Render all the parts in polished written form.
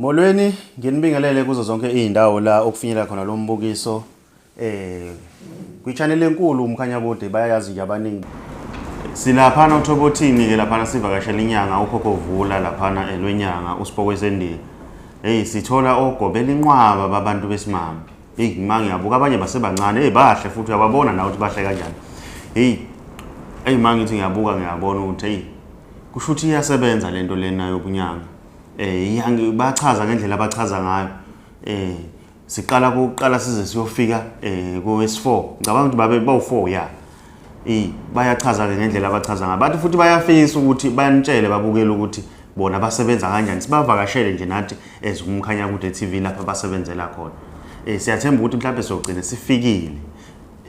Molweni, nginibingelele kuzo zonke izindawo la okufinyelela khona lo mbukiso eh kwi-channel enkulu uMkhanyakude bayayazi nje abaningi. Silaphana uThobothini ke laphana sivakashela inyanga ukhokho vula laphana elwenyanga uSipoko esendiya. Hey sithola ogobela inqwaba babantu besimame. Hey uma ngiyabuka abanye basebancane hey bahle futhi uyababona nawe ukuthi bahle kanjani. Hey hey uma ngithi ngiyabuka ngiyabona ukuthi hey kusho ukuthi iyasebenza lento lena yobunyanga. Eh bachaza ngendlela abachaza ngayo. Eh siqala kokuqala size siyofika eh kowesi4. Ngicabanga ukuthi babe bawu4 ya. Eh bayachaza ke ngendlela abachaza ngayo. Bathi futhi bayafisa ukuthi bayanitshele babukele ukuthi bona basebenza kanjani. Sibavakashele nje nathi as uMkhanyakude TV lapha basebenzela khona. Eh siyathemba ukuthi mhlawumbe siyogcina sifikile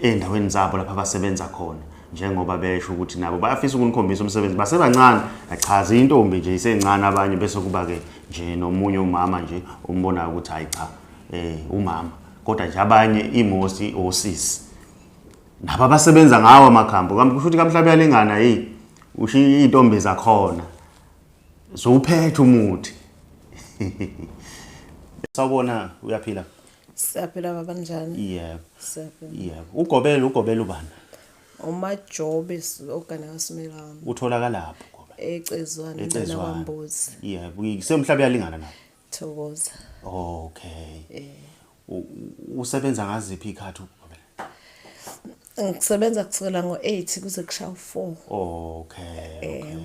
endaweni zabo lapha abasebenza khona njengoba besho ukuthi nabo bayafisa ukunikhombisa umsebenzi basebancane achaze intombi nje isencane abanye bese kuba ke nje nomunye umama nje umbonayo ukuthi hayi cha eh umama kodwa nje abanye imosi osisi nabo abasebenza ngawo amakhambi kambe kusho ukuthi kamhlaba uyalingana hey usho intombi zakhona zowuphethe umuthi. Sawubona, uyaphila? Siyaphila baba, njani? Yebo. Siyaphila. Yebo. Ugobela, ugobela ubani? UMajobe ogane kaSimelane. Utholakalaphi uGobela? ECezwane, eCezwane. KwaMbuzi. Yebo, semhlaba uyalingana nawo. Thokoza. Okay. Usebenza ngaziphi ikhathi uGobela? Ngisebenza kusukela ngo-8 kuze kushaya u-4. Okay, okay.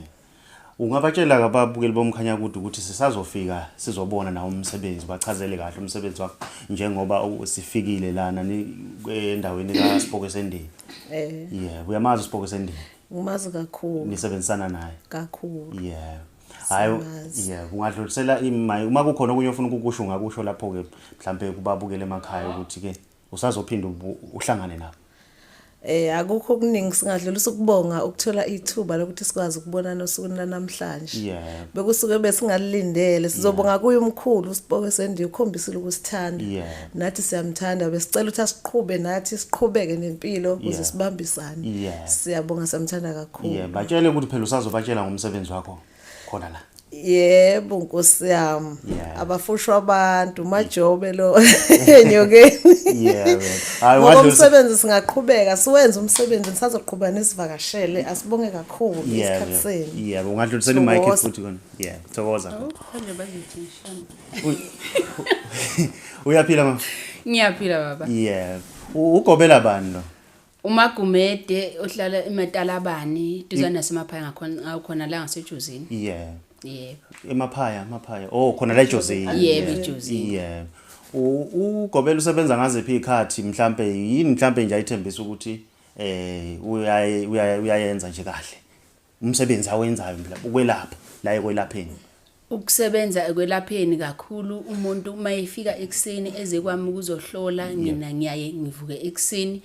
Ungabatshela ke ababukeli boMkhanyakude ukuthi sisazofika sizobona nawo umsebenzi, bachazele kahle umsebenzi wakho njengoba sifikile lana endaweni kaSipoko Esendini. Eh. Yebo, uyamazi uSipoko Esendini? Ngimazi kakhulu. Nisebenzisana naye? Kakhulu. Yebo. Hayi, Simazi. yebo, ungadlulisela imali uma kukhona okunye ofuna ukukusho ungakusho lapho ke mhlambe kubabukele emakhaya ukuthi ke usazophinda uhlangane nabo. Akukho okuningi, singadlulisa ukubonga ukuthola ithuba lokuthi sikwazi ukubonana osukwini lanamhlanje. Bekusuke besingalindele. Sizobonga kuye umkhulu uSipoko Sendiya, ukhombisile ukusithanda. Nathi siyamthanda, besicela ukuthi asiqhube nathi siqhubeke nempilo ukuze sibambisane. Siyabonga, siyamthanda kakhulu. Yeah, batshele ukuthi phela usazobatshela ngomsebenzi wakho khona la. Yebo Nkosi yami. Abafushwa abantu majobe lo enyokeni. Yeah. Hayi ngomsebenzi singaqhubeka siwenze umsebenzi, nisazoqhubeka nisivakashele. Asibonge kakhulu isikhathi senu. Yeah, ungadlulisela imic futhi kona. Yeah, thokoza. Manje bazothi Uyaphila mama? Ngiyaphila baba. Yeah. Ugobela bani lo? UMagumede ohlala eMatalabani duzane nasemaphaya ngakhona ngakhona la ngaseJozini. Yeah. Yebo. Emaphaya, emaphaya. Oh, khona la eJozini. Yebo, eJozini. Yeah. Ugobela usebenza ngaziphi izikhathi mhlambe yini mhlambe nje ayithembisa ukuthi uyayenza nje kahle. Umsebenzi awenzayo mhlawumbe ukwelapha la ekwelapheni. Ukusebenza ekwelapheni kakhulu umuntu uma efika ekuseni eze kwami ukuzohlola mina ngiyaye ngivuke ekuseni.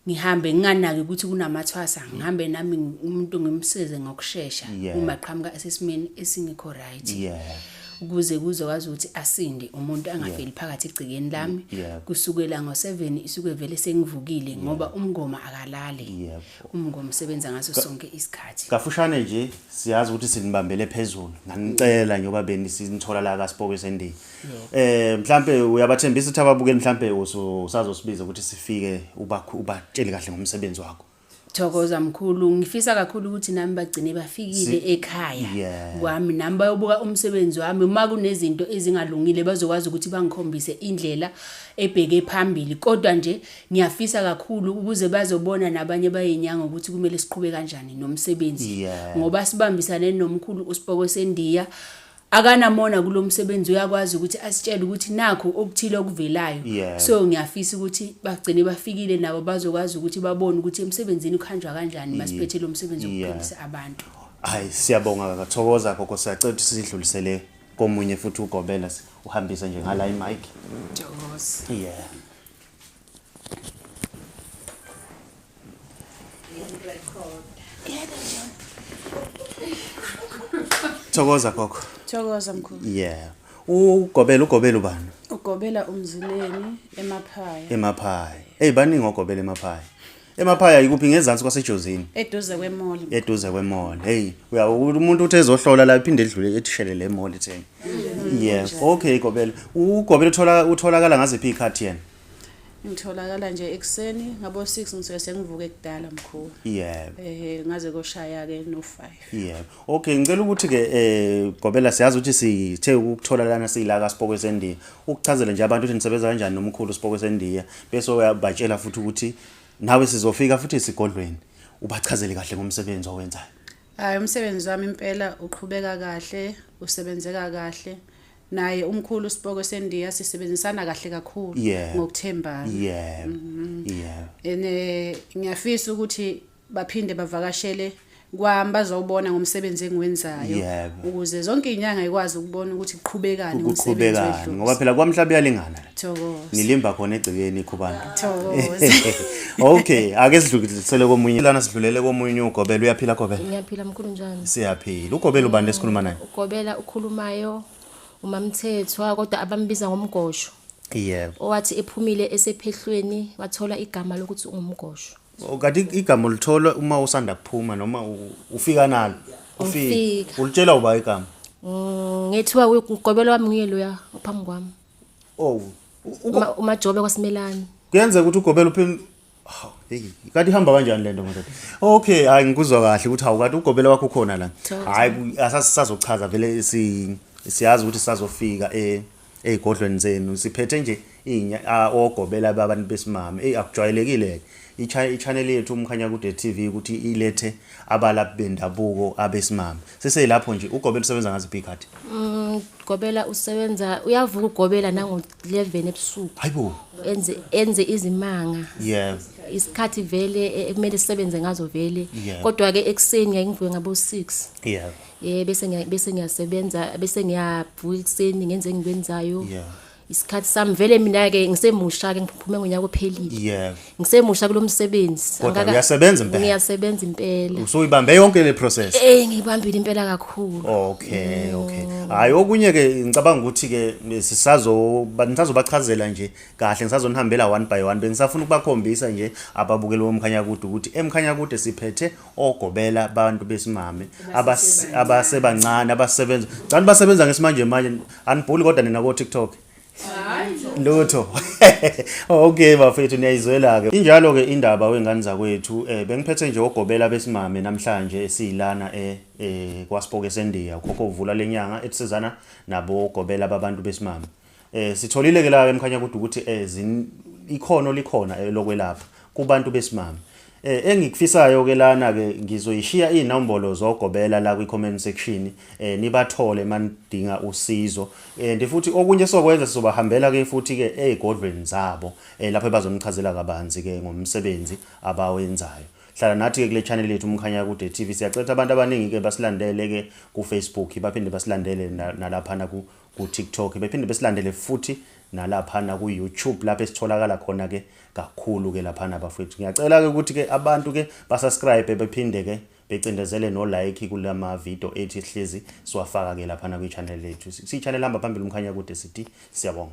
Ngihambe nginganaki ukuthi kunamathwasa, ngihambe nami umuntu ngimsize ngokushesha uma qhamuka esesimeni esingekho right. Ukuze kuzokwazi ukuthi asinde umuntu angafeli phakathi egcekeni lami. Kusukela ngo7 isuke vele sengivukile ngoba umngoma akalali. Umngoma usebenza ngaso sonke isikhathi. Kafushane nje siyazi ukuthi sinibambele phezulu. Nganicela njengoba benisinithola la kaSipoko Esendini. Mhlambe uyabathembisa ukuthi ababukeli mhlambe usazosibiza ukuthi sifike ubatshele kahle ngomsebenzi wakho. Thokoza mkhulu, ngifisa kakhulu ukuthi nami bagcine bafikile ekhaya kwami, nami bayobuka umsebenzi wami. Uma kunezinto ezingalungile bazokwazi ukuthi bangikhombise indlela ebheke phambili. Kodwa nje ngiyafisa kakhulu ukuze bazobona nabanye bayinyanga ukuthi kumele siqhube kanjani nomsebenzi. Ngoba sibambisane nomkhulu uSipoko Sendiya, akanamona kulomsebenzi, uyakwazi ukuthi asitshele ukuthi nakho okuthile okuvelayo. So ngiyafisa ukuthi bagcine bafikile nabo bazokwazi ukuthi babone ukuthi emsebenzini kuhanjwa kanjani masiphethe lo msebenzi wokuphilisa abantu. Hayi siyabonga kathokoza gogo, siyacela ukuthi sidlulisele komunye futhi ugobela uhambise nje ngala imic. Thokoza. Yeah. Thokoza gogo. Thokoza mkhulu. Yeah. Ugobela, ugobela ubani? Ugobela uMzileni emaphaya. Emaphaya. Hey baningi ogobela emaphaya. Emaphaya ikuphi ngezansi kwaseJozini? Eduze kwemall. Eduze kwemall. Hey, uya umuntu uthe ezohlola la iphinde edlule ethishelele emall ithenge. Yeah, okay Gobela. UGobela utholakala ngaziphi ikhathi yena? Ngitholakala nje ekuseni ngabo 6 ngisuke sengivuke kudala mkhulu. Yeah. Ngaze koshaya ke no 5. Yeah. Okay, ngicela ukuthi ke Gobela siyazi ukuthi sithe ukuthola lana sila ka Sipoko seNdiya. Ukuchazele nje abantu ukuthi nisebenza kanjani nomkhulu Sipoko seNdiya bese uyabatshela futhi ukuthi nawe sizofika futhi esigodlweni ubachazele kahle ngomsebenzi owenzayo. Hayi, umsebenzi wami impela uqhubeka kahle, usebenzeka kahle. Naye umkhulu Sipoko seNdiya sisebenzisana kahle kakhulu ngokuthembana. Yeah. Yeah. Ene ngiyafisa ukuthi baphinde bavakashele kwami bazobona ngomsebenzi engiwenzayo ukuze zonke inyanga ikwazi ukubona ukuthi kuqhubekani ngomsebenzi wethu. Ngoba phela kwamhlaba uyalingana la. Thokoza. Nilimba khona egcekeni ikhubana. Thokoza. Okay, ake sidlulisele komunye. Lana sidlulele komunye uGobela. Uyaphila Gobela? Ngiyaphila mkhulu, njani? Siyaphila. uGobela ubani lesikhuluma naye? uGobela ukhulumayo uMamthethwa, kodwa abambiza ngomgosho. Yebo. Owathi ephumile esephehlweni wathola igama lokuthi ungumgosho. Kanti igama ulithola uma usanda kuphuma noma ufika nalo? Ufika. Ulitshela uba igama? Ngethiwa uGobela wami nguye loya phambi kwami. Oh, uMajobe kwaSimelane. Kuyenzeka ukuthi uGobela uphinde. Hey, kanti ihamba kanjani lento madoda? Okay, hayi ngikuzwa kahle ukuthi hawu kanti uGobela wakho ukhona la. Hayi asasisazochaza vele siyazi ukuthi sazofika ezigodlweni zenu. Siphethe nje oGobela abantu besimame. Hey, akujwayelekile i-channel yethu Umkhanyakude TV ukuthi ilethe abalaphi bendabuko abesimame. Seseyilapho nje uGobela usebenza ngaziphi ikhathi? Gobela usebenza, uyavuka uGobela nango 11 ebusuku. Hayibo. Enze izimanga. Yeah. Isikhathi vele ekumele sisebenze ngazo vele. Kodwa ke ekseni ngiyaye ngivuke ngabo 6. Yeah. Bese ngiyasebenza, bese ngiyavuka ekseni ngenze engikwenzayo. Yeah. Isikhathi sami vele mina ke ngisemusha ke ngiphume ngonyaka ophelile. Yeah. Ngisemusha kulomsebenzi. Kodwa uyasebenza impela. Ngiyasebenza impela. Usuyibambe yonke le process. Ngibambile impela kakhulu. Okay, okay. Hayi okunye ke ngicabanga ukuthi ke nisazobachazela nje kahle, ngisazonihambela one by one. Bengisafuna ukubakhombisa nje ababukeli boMkhanyakude ukuthi eMkhanyakude siphethe oGobela abantu besimame abasebancane abasebenza. Ngicela basebenza ngesimanje manje anibhuli kodwa nina ko TikTok. Lutho. Okay bafethu niyayizwela ke. Injalo ke indaba wengane zakwethu. Bengiphethe nje oGobela besimame namhlanje esiyilana kwaSipoko seNdiya. Ukhokho uvula lenyanga etisizana nabo Gobela babantu besimame. Sitholile ke la eMkhanyakude ukuthi ikhono likhona lokwelapha kubantu besimame. Engikufisayo ke lana ke ngizoyishiya inombolo zoGobela la kwi comment section, nibathole manidinga usizo. And futhi okunye sokwenza sizobahambela ke futhi ke ezigodlweni zabo lapho bazonichazela kabanzi ke ngomsebenzi abawenzayo. Hlala nathi ke kule channel yethu Umkhanyakude TV. Siyacela abantu abaningi ke basilandele ke ku Facebook, baphinde basilandele nalapha ku TikTok, bephinde besilandele futhi nalaphana ku YouTube lapho esitholakala khona ke kakhulu ke laphana bafethu. Ngiyacela ke ukuthi ke abantu ke basubscribe bephinde ke becindezele no like kulama video ethu sihlezi siwafaka ke laphana kwi channel yethu. Si channel hamba phambili Umkhanyakude sithi siyabonga.